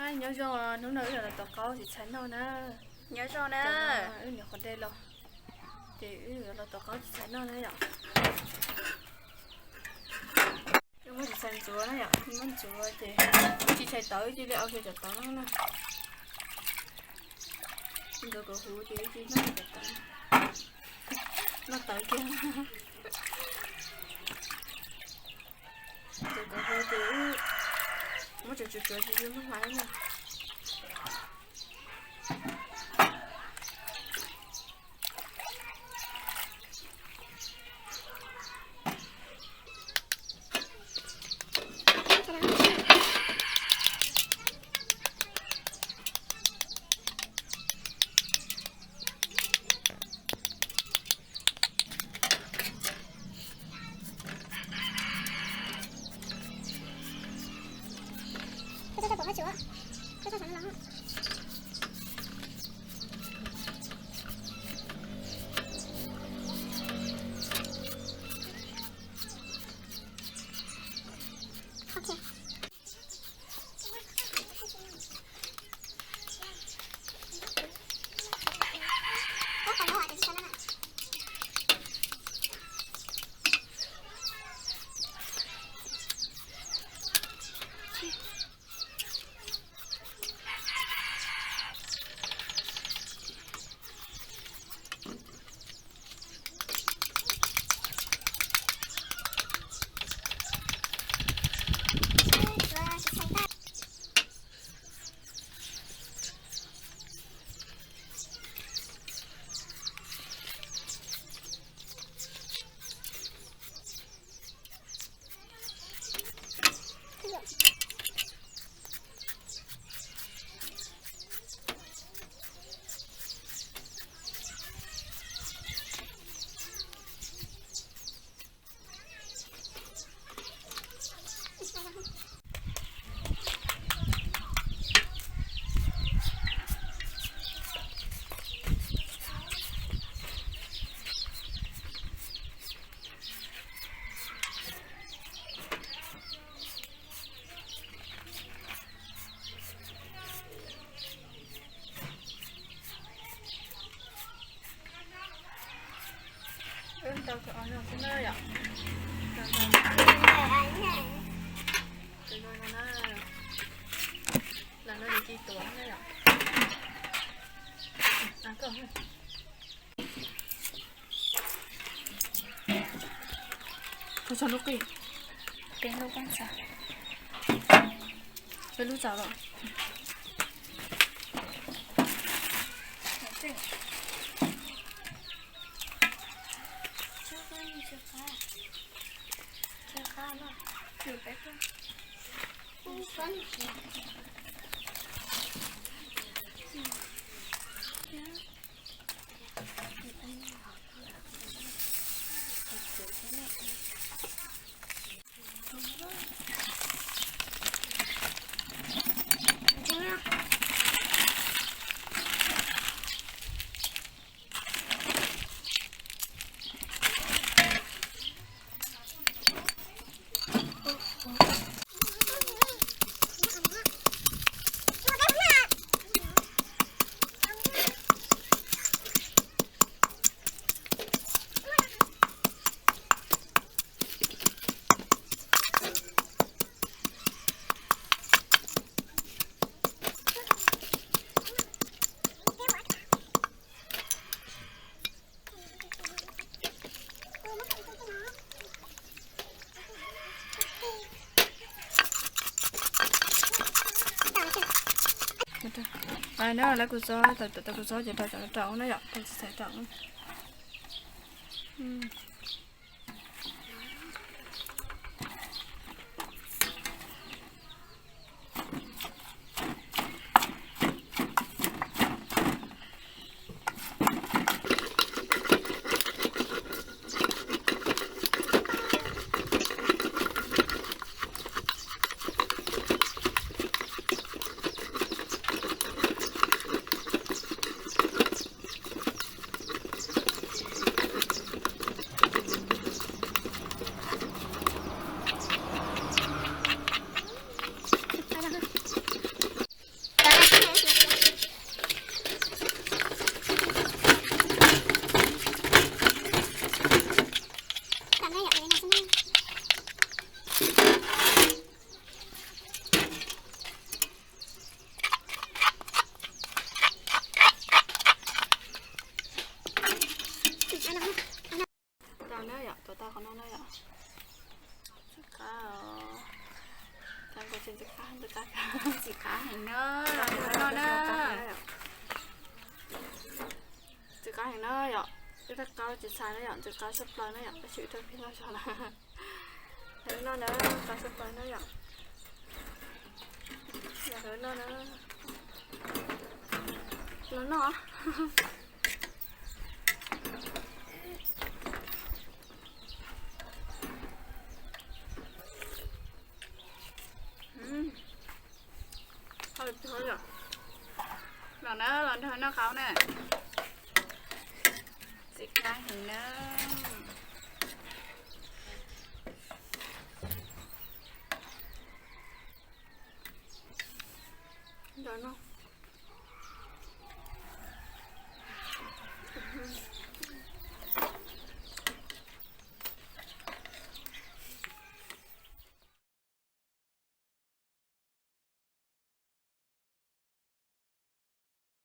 Nyob zoo, hnub no wb yuav los tov qaub txiv txhais noj na. Nyob zoo na. Wb niam qhuav de los, ces wb yuav los tov qaub txiv txhais noj na yom. Wb muab txiv txhais ntxuav na yom, muab ntxuav ces tsis txhais tawv, cia li au kiag cov tawv no na. Ntxuav kom huv ces cia li noj cov tawv, noj tawv kiag. Ntxuav kom huv ces muab tsuav tsuav tsuav ces cia li muab hlais na. Wb tau cov no xwb na yom. Cov no na, los no ces ci tuav na yom. Puas txog lub qij? Peb lub txaus los? Ai na, lawv kuv txob, tau kuv txob ces rau cov no rau na yom, rau txiv txhais rau. Ntxim qab, ntxim qab, ntxim qab heev na, noj na. Ntxim qab heev na yom, ib tag qab tsis txhais na yom, ntxim qab tshaj plaws na yom, tab sis rau phim noj zog na. Noj na, qab tshaj plaws na yom. Los noj na, los noj. Los na, los nrog noj qaub na. Ntxim qab heev na. Los noj.